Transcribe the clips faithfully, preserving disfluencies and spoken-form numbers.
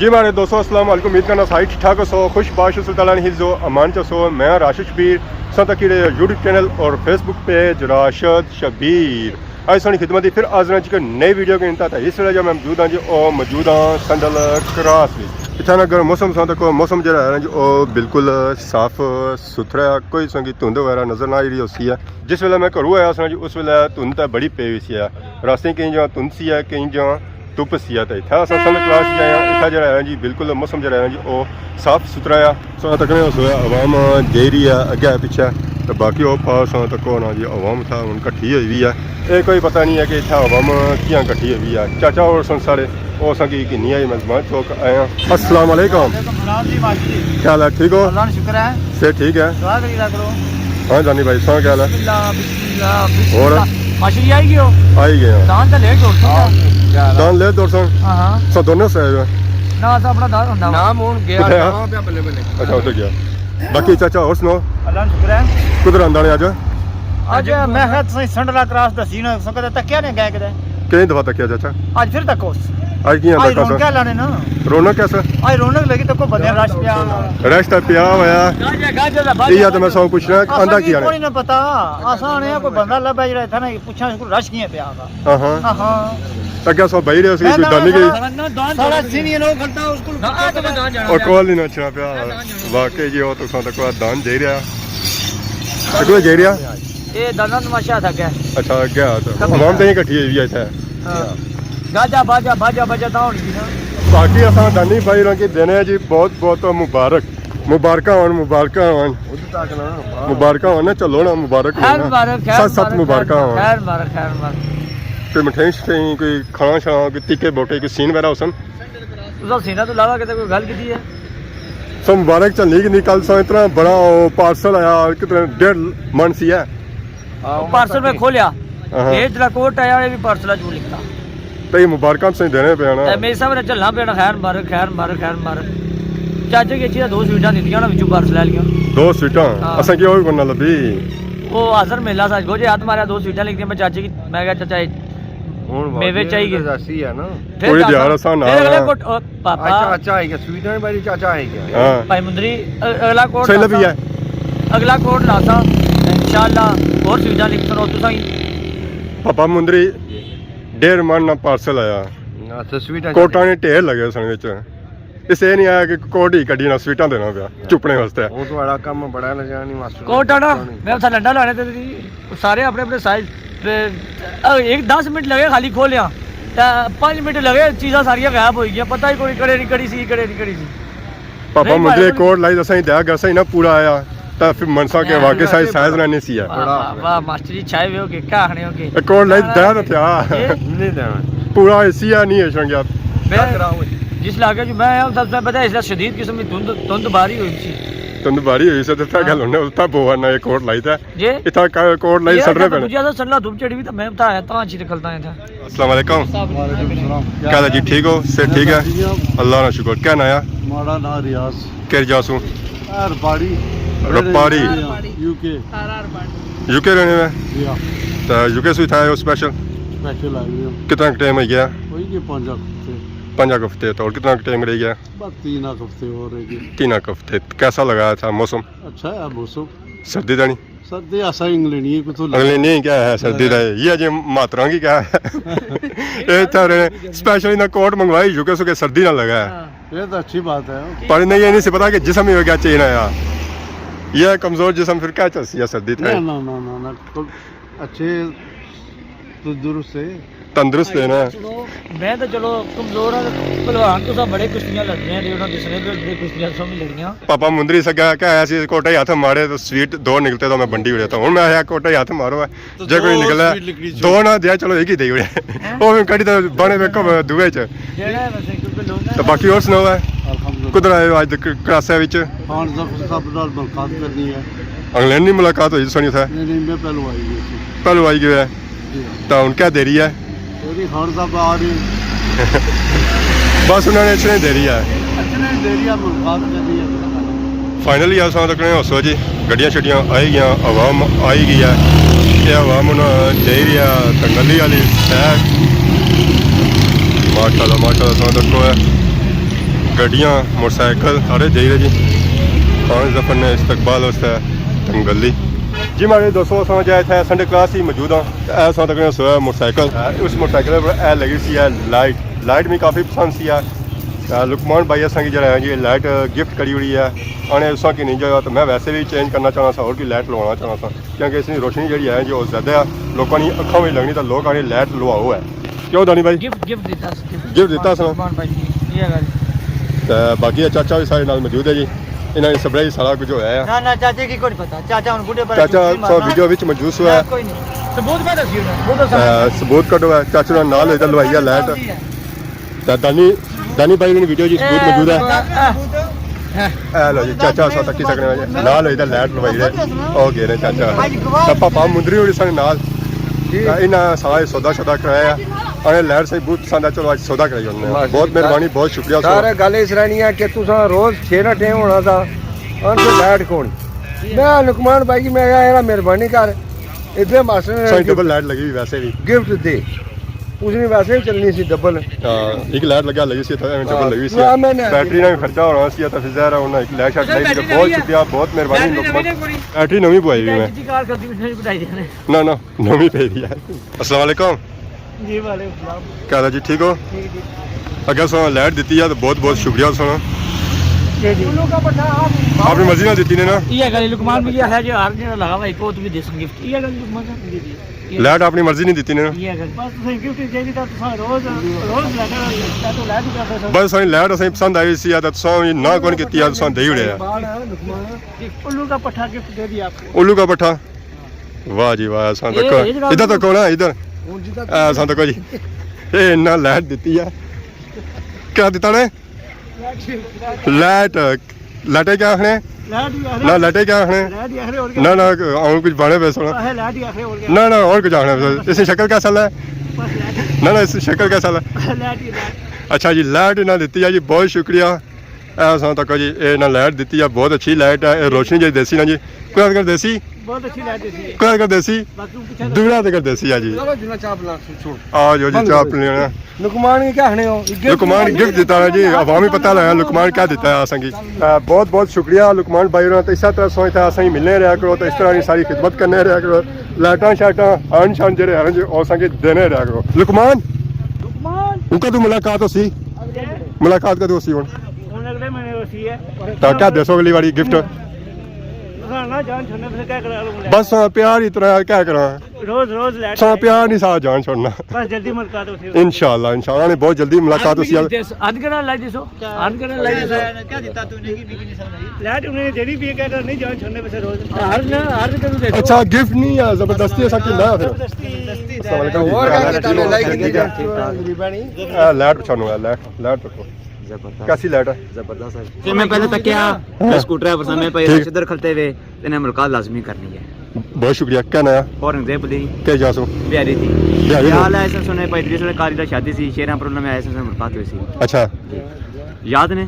جی ماڑے دوستو، السلام علیکم۔ امید کرنا سارے ٹھیک ٹھاک ہوسو، خوش باش ہوسو، تعالیٰ نے حفظ و امان چ ہوسو۔ میں راشد شبیر، ساں تک راشد یوٹیوب چینل اور فیس بک پیج راشد شبیر۔ اج ساڑی خدمت دی پھر حاضر ہاں جی کہ نئی ویڈیو کے انتہا۔ اس ویلے جو میں موجود ہاں جی، او موجود ہاں سنڈل کراس وچ۔ اتھاں نا اگر موسم ساں تک موسم جڑا ہے نا جی، او بالکل صاف ستھرا ہے، کوئی سنگی دھند وغیرہ نظر نہ آئی رہی ہوسی ہے۔ جس ویلے میں گھروں آیا ساں جی، اس ویلے دھند تے بڑی پئی ہوئی سی ہے، راستے کئی جگہ دھند سی ہے، کئی جگہ تپسی ہے۔ تے اتھا اساں سنڈل کراس جائے ہاں، اتھا جڑا ہے جی بالکل موسم جڑا ہے جی او صاف ستھرا ہے۔ ساں تکنے اس ویلے عوام جائی رہی ہے اگے پچھے، تے باقی او پاس ساں تک ہونا جی عوام اتھا ہن کٹھی ہوئی ہوئی ہے۔ اے کوئی پتہ نہیں ہے کہ اتھا عوام کیاں کٹھی ہوئی ہے۔ چاچا اور سن سارے، او اساں کی گھنی آئی مزمان چوک آئے ہاں۔ السلام علیکم۔ وعلیکم السلام جی ماشٹر جی۔ کیا حال ہے؟ ٹھیک ہو؟ اللہ کا شکر ہے۔ صحت ٹھیک ہے؟ دعا کری رکھ لو۔ ہاں جانی بھائی، ساں کیا حال ہے؟ بسم اللہ، بسم اللہ، بسم اور؟ اللہ۔ ماشٹر جی آئی گئے ہو؟ آئی گئے ہاں۔ دان تے لیٹ ہو سن۔ دان لیٹ ہو سن؟ ہاں، ہاں۔ سا دونوں سے آئے ہو؟ نہ، اساں اپنا دان ہوندا وا۔ نام ہون گیا، کدھر ہے؟ نام پیا بلے بلے۔ اچھا، ادھر گیا۔ باقی چاچا، اور سناؤ؟ اللہ کا شکر ہے۔ کدھر آندا نے اج؟ اج میں خیال تساں سنڈلا کراس دسی نا، سنگت تکیا نے گئے کدے؟ کئی دفعہ تکیا چاچا؟ اج پھر تکو۔ اج کیاں اج تکا سا؟ رونقاں لانے نا۔ رونق کیسا؟ اج رونق لگی، تکو بندے رش پیا۔ رش تے پیا ہویا۔ گاجا، گاجا دا باجا، ایا تے میں سب پوچھنا، آندا کیا نے؟ کوئی نہ پتا۔ اساں نے کوئی بندہ لبھا جڑا اتھا نہ پوچھاں، اس کو رش کیاں پیا ہوگا۔ ہاں ہاں۔ ہاں ہاں۔ اگے سو بھائی رہے اس کی میں دانی گئی۔ سارا سینئر لوگ کھڑتا، اس کو نہ، آ تو میں دان جانا اور پیا۔ کول ہی نہ اچھنا پیا۔ میں دان جانا۔ واقعی جی، وہ تو ساں تک دان جائی رہا۔ تکو جائی رہا؟ اے دانا تماشا تھا کیا؟ اچھا، اگے آ تو۔ عوام تے ہی کٹھی ہوئی ہے اتھے۔ ہاں۔ گاجا باجا، باجا باجا تاں ہونی سی نا۔ باقی اساں دانی بھائی ہوراں کی دینے آں جی بہت بہت مبارک۔ مبارکاں ہون، مبارکاں ہون۔ مبارکاں ہون نا، چلو نا، مبارک ہون نا۔ مبارک، خیر ست ست مبارک، مبارکاں ہون۔ خیر مبارک، خیر مبارک۔ کوئی مٹھائی شٹھائی، کوئی کھانا شانا، کوئی تکے بوٹے، کوئی سین وغیرہ ہوسن؟ تساں سینا تو علاوہ کتے کوئی گل کیتی ہے؟ سو مبارک چلنی کہ نہیں، کل سو اتنا بڑا وہ پارسل آیا، کتنے ڈیڑھ من سی ہے۔ ہاں، وہ پارسل میں کھولیا۔ ہاں۔ اے جڑا کوٹ آیا، اے بھی پارسل اچ لکھتا۔ تے اے مبارکاں تساں دینے پے نا۔ اے میرے صاحب نے جھلنا پینا، خیر مبارک، خیر مبارک، خیر مبارک۔ چاچے کی اچھی دو سویٹاں دتیاں نا، وچوں پارسل لے لیاں۔ دو سویٹاں؟ ہاں۔ اساں کی اور کوئی نہ لبھی۔ وہ حاضر میلہ سا، گوجے ہاتھ ماریا، دو سویٹاں لکھتیاں، میں چاچے کی، میں کہا، چاچا، اے ہن میوے واقعی چاہیے۔ تے ایسی ہے نا۔ پھر کوئی دس، دیہاڑ اساں پھر نال اگلے آ۔ کوٹ، او، پاپا۔ اچھا، اچھا آئی گیا، سویٹاں بھائی چاچا آئی گیا۔ ہاں۔ بھائی مندری، ا-، اگلا کوٹ صحیح لاسا۔ لبھی ہے۔ اگلا کوٹ لاسا۔ انشاءاللہ اور سویٹاں لکھ سنو تساں ہی۔ پاپا مندری، ڈیڑھ من نا پارسل آیا۔ اچھا، سویٹاں کوٹاں نے ڈھیر لگے سن وچ۔ اس اے نہیں آیا کہ کوٹ ہی کڈی نا سویٹاں دینا پیا، ہاں۔ چپنے واسطے۔ وہ تہاڑا کم بڑا لگا نہیں ماسٹر۔ کوٹ آنا، میں اتھا لنڈا لانے تے سارے اپنے اپنے سائز تے، اے، ایک دس منٹ لگے خالی کھولیا، تے پنج منٹ لگے، چیزاں ساریاں غائب ہوئی گیاں، پتہ ہی کوئی کڑے نی کڑی سی، کڑے نی کڑی سی۔ پاپا نہیں مندری پایا کوٹ لائی، اساں ہی دیا گسا ہی نہ پورا آیا، تے پھر منسا کے ہاں۔ واقعی سائز، سائز نہ نہیں سی ہے۔ واہ، واہ، واہ، ماسٹر جی، چھائے ہوئے ہو کے، کیا آخنے ہو کے؟ اے کوٹ لائی دیا تے تھیا۔ اے؟ نہیں دینا۔ پورا اے سی آ نہیں ہے شنگیا۔ میں جس علاقے جو میں آیا ہوں، سب سے پتہ ہے، اس طرح شدید قسم کی دھند، دھند باری ہوئی سی۔ دھند باری ہوئی سی، تے پھر گل ہونے، اتھا بوا نہ اے کوٹ لائی تے۔ جی۔ اتھا کا-، کوٹ لائی یہ سڑنے اتھا پینے۔ دوجا سا سنڈلا دھوپ چڑھی بھی تے میں اتھا آیا، تاں اچھی نکلتا ہے اتھا۔ السلام علیکم۔ وعلیکم السلام۔ کیا حال ہے جی، ٹھیک ہو؟ صحت ٹھیک ہے؟ ٹھیک ہے۔ اللہ نا شکر۔ کیا ناں ہے؟ ماڑا ناں ریاض۔ کہڑی جا سوں؟ اے رپاڑی۔ رپاڑی۔ یو کے۔ یو کے رہنے میں؟ جی ہاں۔ تو یو کے سوں اتھا آئے ہو اسپیشل؟ اسپیشل آئے ہوئے ہوں۔ کتنا ٹائم ہو گیا؟ ہوئی گئے پانچ ہفتے۔ پانچ ہفتے تو اور کتنا ٹائم رہ گیا؟ بس تین ہفتے اور رہ گئے۔ تین ہفتے۔ کیسا لگا تھا موسم؟ اچھا ہے موسم۔ سردی تو نہیں؟ سردی اساں انگلینڈ ہی کتھوں لگا۔ انگلینڈ ہی کیا ہے سردی دا؟ یہ جی ماتراں کی کیا ہے؟ اے تھا رہنے اسپیشلی نا کوٹ منگوائی، یو کے سو کے سردی نہ لگا ہے۔ ہاں۔ یہ تو اچھی بات ہے۔ پر نہیں، یہ نہیں سی پتا کہ جسم ہی ہو گیا چین آیا۔ یہ کمزور جسم پھر کیا چل سی ہے سردی تھے؟ نہ، نہ، نہ، نہ، نہ، کوئی اچھے تندرست ہے۔ تندرست ہے نا۔ چلو، میں تو چلو کمزور ہاں، پہلوان تساں بڑے کشتیاں لڑنے ہیں، انہاں دسنے پہ بڑے کشتیاں تساں بھی لڑیاں۔ پاپا مندری سگا کیا آیا سی، کوٹے ہی ہاتھ مارے تو سویٹ دو نکلتے تو میں بنڈی اڑیا تھا۔ ہن میں آیا کوٹے ہی ہاتھ مارو ہے، تو جے کوئی دو نکلا سویٹ نکلی، دو نہ دیا، چلو ایک ہی دے اڑے۔ ہاں۔ او میں کڑی تو بانے میں کب دوے چ۔ جیڑا ہے بس ایک کلو نا۔ تو باقی اور سناؤ ہے؟ الحمدللہ۔ کدھر آئے ہو آج تک کلاسے وچ؟ خان ظفر صاحب نال ملاقات کرنی ہے۔ انگلینڈ نی ملاقات ہوئی سنی تھا؟ نہیں، نہیں، میں پہلو آئی گئی تھی۔ پہلو آئی گیا ہے۔ جی ہاں۔ تو ہن کیا دیری ہے؟ دیری خان صاحب آ رہے ہیں۔ بس انہاں نے اچھنے دیری ہے۔ اچھنے دیری ہے، ملاقات کرنی ہے۔ فائنلی اساں تکنے ہوسو جی، گڈیاں شڈیاں آئی گیاں، عوام آئی گئی ہے۔ یہ عوام ہن جائی رہی ہے تنگلی والی سائیڈ۔ ماشاءاللہ، ماشاءاللہ، اساں تکو ہے۔ گڈیاں، موٹر سائیکل سارے جائی رہے جی۔ خان ظفر نے استقبال واسطے تنگلی۔ جی ماڑے دوستو، اساں جا اتھے سنڈے کلاس ہی موجود ہاں۔ اے اساں تکنے سویا موٹر سائیکل۔ اس موٹر سائیکل پر اے لگی سی اے لائٹ۔ لائٹ میں کافی پسند سی اے۔ تے لقمان بھائی اساں کی جڑا ہے جی لائٹ گفٹ کری ہوئی ہے۔ آنے اساں کی نہیں جایا تو میں ویسے بھی چینج کرنا چاہنا سا اور بھی لائٹ لوانا چاہنا سا۔ کیونکہ اس کی روشنی جڑی ہے جو زیادہ ہے، لوکاں نی اکھاں وچ لگنی تاں لوک آنے لائٹ لواؤ ہے۔ کیوں دانی بھائی؟ گفٹ، گفٹ دیتا سی، گفٹ۔ گفٹ دیتا سی نا؟ عثمان بھائی جی، یہ گل۔ تے باقی چاچا بھی سارے نال موجود ہے جی، انہاں نے سپرائز سارا کچھ ہویا ہے۔ نہ، نہ، چاچے کی کوئی نہیں پتا، چاچا ہن بڈھے پر چاچا سو ویڈیو وچ موجود ہوا ہے۔ کوئی نہیں۔ ثبوت پہ دسی ہونا، وہ تو سارا ہے۔ ثبوت کڈو ہے، چاچے نال نال ہوئی تے لوائی ہے لائٹ۔ تے دانی، دانی بھائی نی ویڈیو جی ثبوت موجود ہے۔ اے لو جی، چاچا اساں تکی سکنے ہو جی۔ نال ہوئی تے لائٹ لوائی رہے۔ او گئے نے چاچا۔ تے پاپا مندری ہوری سارے نال۔ تے انہاں سارا سودا شودا کرایا۔ اور لائٹ سے بہت پسند ہے، چلو اج سودا کرائی ہونے ہیں۔ بہت مہربانی، بہت شکریہ سو۔ سارا گل اس رہنی ہے کہ تساں روز چھ نا ٹائم ہونا تھا، ان سے لائٹ کون؟ میں لقمان بھائی کی میں کہا، یار مہربانی کر، ادھر ماسٹر نے سائیں ڈبل لائٹ لگی ہوئی ویسے بھی۔ گفٹ دے۔ اس نے ویسے ہی چلنی سی ڈبل۔ ہاں، ایک لائٹ لگا لگی سی، تھا ڈبل لگی سی۔ ہاں، میں نے بیٹری نہ خرچہ ہونا سی، تو پھر ظاہر ہے انہاں ایک لائٹ شاٹ لگائی۔ بہت شکریہ، بہت مہربانی لقمان۔ بیٹری نویں پوائی ہوئی میں۔ نہ، نہ، نویں پہ دی ہے۔ السلام علیکم۔ جی، وعلیکم السلام۔ کیا حال ہے جی، ٹھیک ہو؟ ٹھیک، ٹھیک۔ اگر سو لائٹ دیتی ہے تو بہت بہت شکریہ سونا۔ جی، جی۔ اپنی مرضی نہ دیتی نے نا؟ یہ گل لقمان بھی ہے جو ہر جگہ لگا ہوا، ایک وہ تو بھی دے سن گفٹ۔ یہ گل لقمان صاحب۔ جی، جی۔ لائٹ اپنی مرضی نہیں دیتی نے نا؟ یہ گل۔ بس تساں گفٹ دے دیتا، تساں روز، روز لائٹ، لائٹ تو لائٹ ہی کرتے سو۔ بس سائیں لائٹ اساں پسند آئی سی، یا تو تساں نہ کون کیتی، یا تساں دے ہی اڑے۔ الو کا پٹھا گفٹ دے دیا آپ کو۔ الو کا پٹھا؟ واہ جی واہ، اساں تکو۔ ادھر تکو نا، ادھر۔ اے اساں تکو جی۔ اے انہاں لائٹ دیتی ہے۔ کیا دیتا نے؟ لائٹ۔ لائٹے کیا آخنے؟ نہ، لائٹے کیا آخنے؟ نہ، نہ، اور کچھ بانے پہ سونا۔ نہ، نہ، اور کچھ آخنے پہ۔ اس کی شکل کیا سال ہے؟ نہ، نہ، اس کی شکل کیا سال ہے؟ اچھا جی، لائٹ انہاں دیتی ہے جی، بہت شکریہ۔ اے اساں تکو جی، اے انہاں لائٹ دیتی ہے، بہت اچھی لائٹ ہے، اے روشنی جی دیسی نا جی۔ کوئی اگر دیسی؟ بہت اچھی لائٹ دیسی ہے۔ کوئی اگر دیسی؟ باقی پیچھے دورا تک دیسی ہے جی۔ چلو جناب، چاہ پلا چھوڑ۔ آ جاؤ جی، چاہ پی لینا۔ لقمان کی کیا آخنے ہو؟ لقمان گفٹ دیتا ہے جی، عوامی پتہ لگا لقمان کیا دیتا ہے اساں کی۔ آ، بہت بہت شکریہ لقمان بھائی ہوراں، تے اسے طرح سوچ تھا اساں کی ملنے رہیا کرو، تے اس طرح کی ساری خدمت کرنے رہیا کرو۔ لائٹاں شائٹاں، ہن شن جڑے ہیں جی، او اساں کی دینے رہیا کرو۔ لقمان، لقمان۔ ہن کدوں ملاقات ہوسی؟ ملاقات کدوں ہوسی ہن؟ ہن اگلے مہینے ہوسی ہے۔ تاں کیا دیسو اگلی واری گفٹ؟ نہ جان چھوڑنے، پھر کیا کرا لوں؟ بس پیار اتنا ہے، کیا کراں؟ روز، روز لائٹ سو پیار نہیں سا جان چھوڑنا۔ بس جلدی ملاقات ہوسی۔ انشاءاللہ، انشاءاللہ، نے بہت جلدی ملاقات ہوسی۔ ادھ گنا لائی دیسو، ادھ گنا لائی دیسو۔ کیا دیتا تو نے کی نہیں سمجھی؟ لائٹ انہیں دینی بھی ہے، کیا کرا نہیں جان چھوڑنے پہ سے روز۔ ہر نہ، ہر کدوں دیسو۔ اچھا، گفٹ نہیں ہے، زبردستی ہے، ساکی نہ پھر۔ زبردستی۔ السلام علیکم جی۔ اور کیا دیتا نے لائٹ کتنی جان؟ اے لائٹ پچھانو ہے، لائٹ، لائٹ رکھو۔ زبردست۔ کیسی لائٹ ہے؟ زبردست ہے۔ جی، میں پہلے تکیا، ہاں۔ میں اسکوٹر ہے، میں پہلے ٹھیک۔ ادھر کھلتے ہوئے، انہیں ملاقات لازمی کرنی ہے۔ بہت شکریہ۔ کیا نام ہے؟ اورنگزیب علی۔ کیا جا سو؟ بہاری تھی۔ بہاری تھی۔ یار، ایسا سنے پائی تریس والے کاری دا شادی سی، شیراں پر انہوں نے ایسا سنے ملاقات ہوئی سی۔ اچھا۔ جی۔ یاد نے؟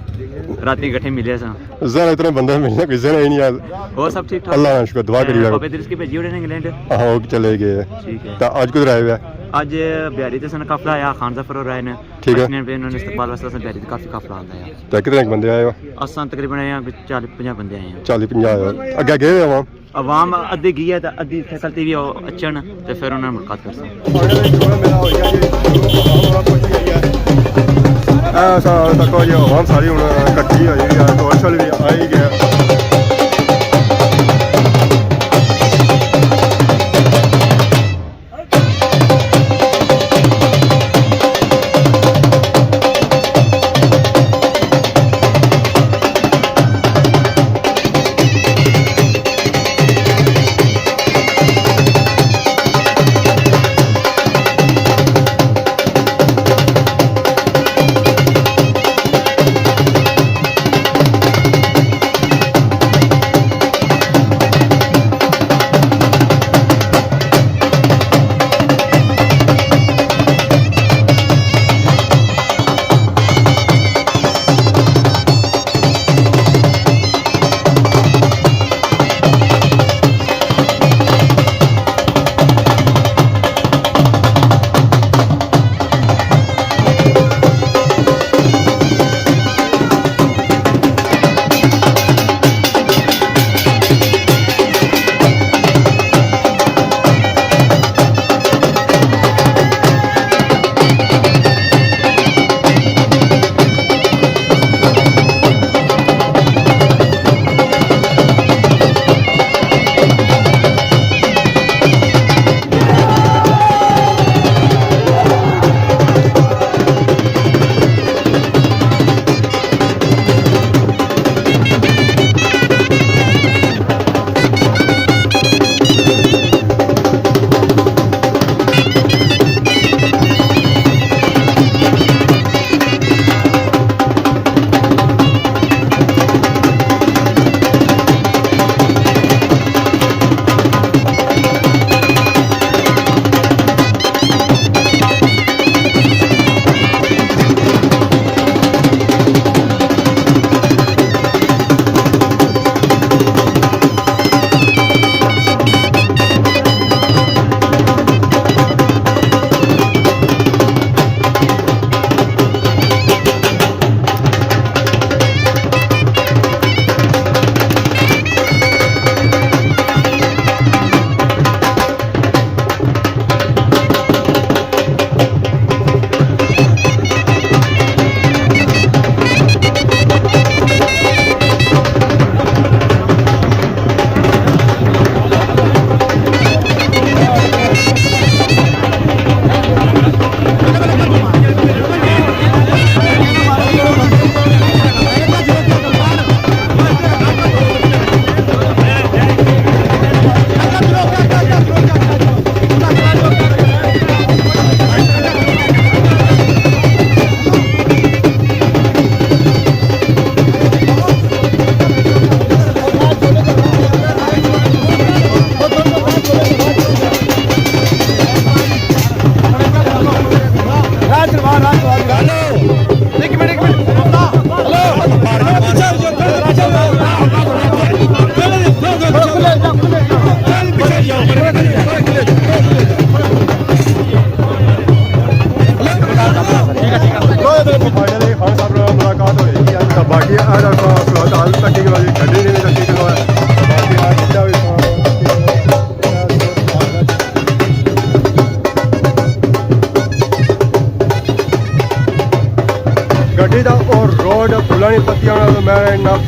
رات اکٹھے ملے سا۔ ذرا اتنے بندے ملنے کوئی ذرا ہی نہیں یار۔ اور سب ٹھیک ٹھاک؟ اللہ کا شکر، دعا کری اے، رہو۔ بابے درس کی بھیجی ہونے انگلینڈ؟ ہاں، وہ چلے گئے۔ ٹھیک ہے۔ تو آج کدھر آئے ہوئے؟ آج بہاری تے سن قافلہ آیا، خان ظفر اور آئے نے۔ ٹھیک ہے۔ انہوں نے استقبال واسطے اساں بہاری تے کافی قافلہ آندا ہے۔ تو کتنے بندے آئے ہو؟ اساں تقریباً آئے ہاں چالی پنجاہ بندے آئے ہاں۔ چالی پنجاہ آئے ہو۔ اگے گئے ہوئے عوام؟ عوام ادھی گئی ہے تے ادھی اتھے کھلتی وی او اچھن تے پھر انہاں ملاقات کرساں۔ اے اساں تکو جی عوام ساری ہن کٹھی ہوئی گئی ہے، ڈھول شول وی آئی گیا۔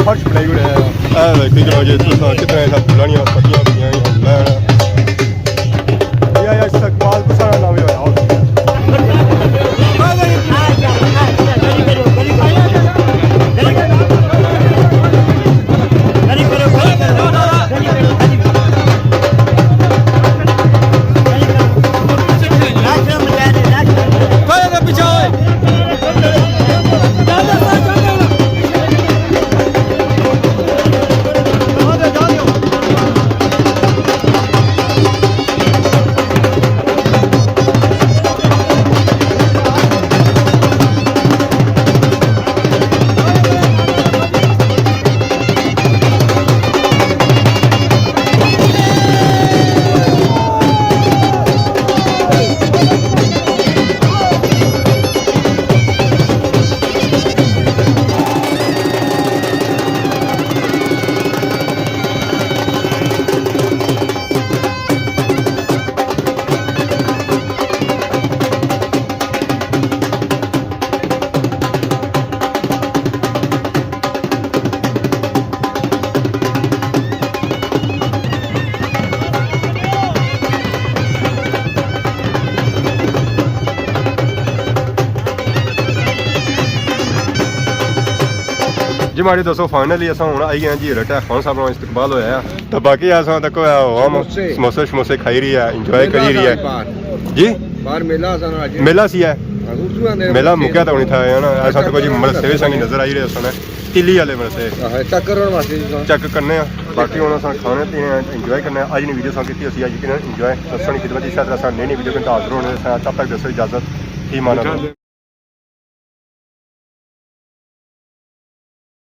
فرش بنائی اوڑیا۔ اے ویکھی کرو جی، تساں کتنے ایسا پھلاں نیاں پتیاں پئیاں ہوئیاں۔ اے آیا استقبال کسا نہ ہویا ہوسی۔ جی ماڑے دوستو، فائنلی اساں ہن آئی گئے ہاں جی، رٹا خان صاحب نا استقبال ہویا ہے۔ تو باقی اساں تک ہویا ہوا ہم سموسے۔ سموسے شموسے کھائی رہی ہے، انجوائے میلہ کری رہی سا ہے۔ باہر۔ جی؟ باہر میلہ سا نا اج۔ میلہ سی ہے؟ ہاں، اردو آندے میلہ مکیا تو نہیں تھا، ہے نا؟ ایسا تو کچھ مدرسے بھی سانگی نظر آئی رہے سن۔ تیلی والے مدرسے۔ ہاں، چیک کرن واسطے جی سن۔ چیک کرنے ہیں۔ باقی ہن اساں کھانے پینے ہیں، انجوائے کرنے ہیں۔ اج نی ویڈیو سان کیتی اسی، اج یقیناً انجوائے۔ تساں نی خدمت اسی طرح سان نئی نئی ویڈیو کے حاضر ہونے ہیں۔ تب تک دوستو اجازت، فی امان اللہ۔